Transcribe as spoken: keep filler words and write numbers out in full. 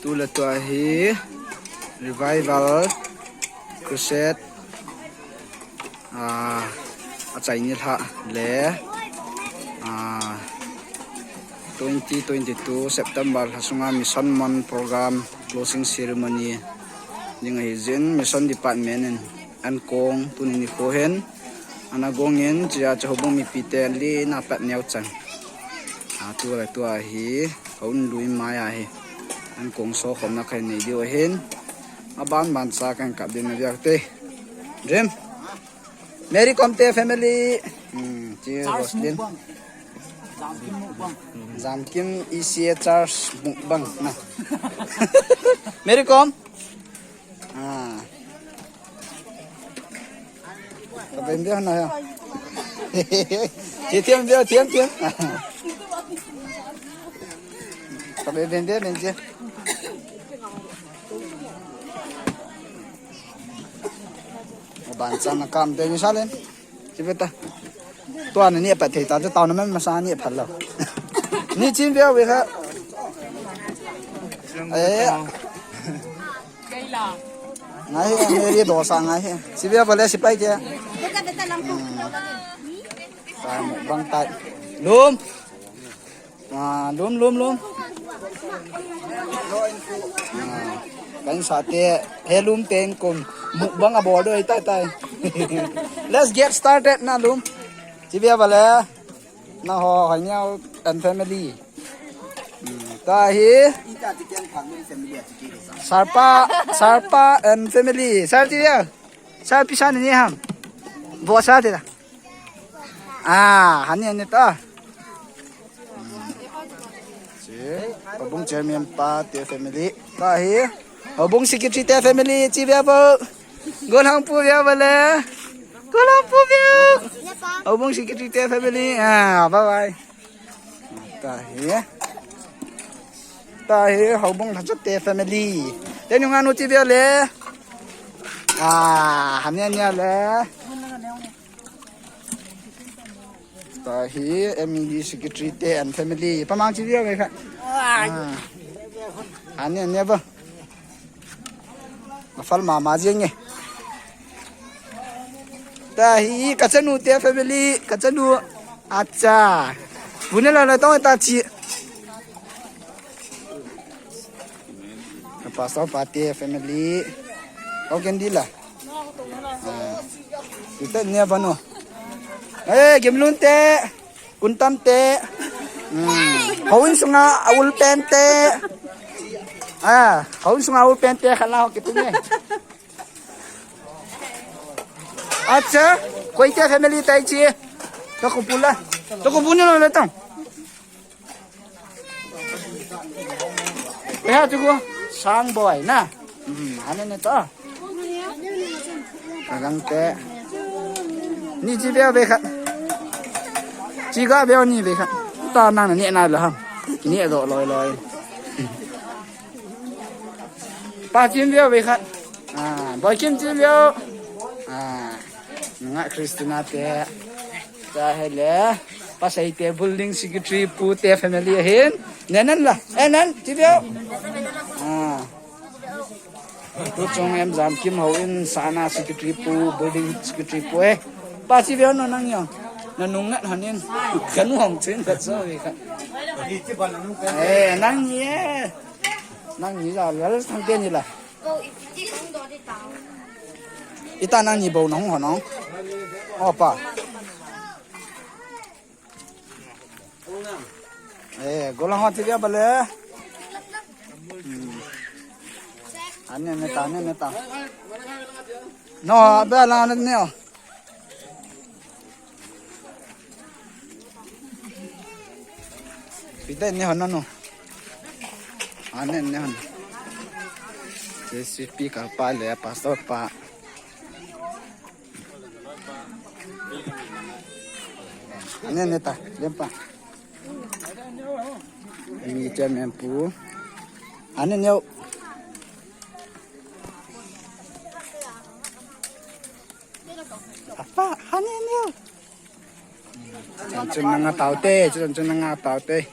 Tu le tua hi Revival Crusade, ah, achaini lha le, ah, twenty twenty-two September lha sunga Mission Month program closing ceremony ding ahi jin, Mission Department in ankong tuni nikho hin ana gong in, chia cha houbung mipite li na pat neo chan. A, tu le tua hi, hon lui mai ahi. Ankong so khom na khai nei diu ahin. Aban ban sa kan kap din na diak te. Dream. Mary Kom te family. Hmm, chi Charles Roslyn. Mukbang. Zamkim Mukbang. Zamkim E C A Charles Mukbang. Na. Mary Kom. Ah. Ka ben dia na ya. Ti tiam dia, tiam, tiam. Ka ben ben dia, ben dia. Ban chan na kam te ni salen. Chi ve ta. Tua na ni pa thei ta, tua na men masa ni pha lo. Ni chin ve ve kha. Eh. Ngai he, Mary dosa ngai he. Chi ve pa le sipai ke. Beta, beta lampu. Bang tai. Lum. Ah, lum, lum, lum. Ah, kan sa te, he lum ten kum. Mukbang abol do tai tai. Let's get started na lum. Chi ve pa le. Na ho, hai niau and family. Hmm, ta hi. Sarpa, Sarpa and family. Sar ti dia. Sar pisa ni ham. Bo sa ti da. Ah, hani ni ta. Hmm. Si, houbung chairman pa te family. Ta hi. Houbung secretary te family. Chi ve bo. Golhang pu ve bo le. Golhang pu ve. Houbung secretary te family. Ah, bye bye. Ta hi. Ta hi, houbung lhacha te family. Te nunga nu chi ve le. Ah, hania nia le. Ta hi, M E D secretary te and family. Pa mang chi ve ve kha. Ah. Hania nia ba. Mafal mama jeng e. Ta hi ka chanu te family, ka chanu. Acha. Pune la la tong ta chi. Ka pastor pa te family. Kau ken di la. Ah. Kita ni apa no? Eh, Gemlun te. Kuntam te. Hmm. Houin sunga aul pen te. Ah, houin sunga aul pen te khala ho kitu ne. Acha, koi te family tai chi. To ko pula. To ko puni lo le tong. Eh, ha tu ko sang boy na. Hmm, ane ne to. Ka gang te. Ni chi veo ve khat. Chi ga veo ni ve khat. Ta nang na ni na lo ham. Ni do loi loi. Pa chin veo ve khat. Ah, boy chin chin veo. Ah, nga Christina te. Ta hele. Pa sai te building secretary pu te family hin. Nenan la. Eh, nan chi veo. Ah. Tu chung em jam kim ho in sana secretary pu, building secretary pu eh. Pa chi veo no nang yo. Na nung ngat hanin. Kan hong chin ka so ve ka. Eh, nang ye. Nang ni la la thang te ni la. Ita nang ni bo nong ho nong. Opa. Eh, golang ho tiga bale. Hmm. Ane ne ta, ane ne ta. No, bela ne o. Pita ne ho no no. Ane ne ho. J C P ka pa le, pastor pa. Ane ne ta, lempa. Ni chairman pu. Ane ne. Apa, ane ne. Chun chun nanga taute, chun chun nanga taute.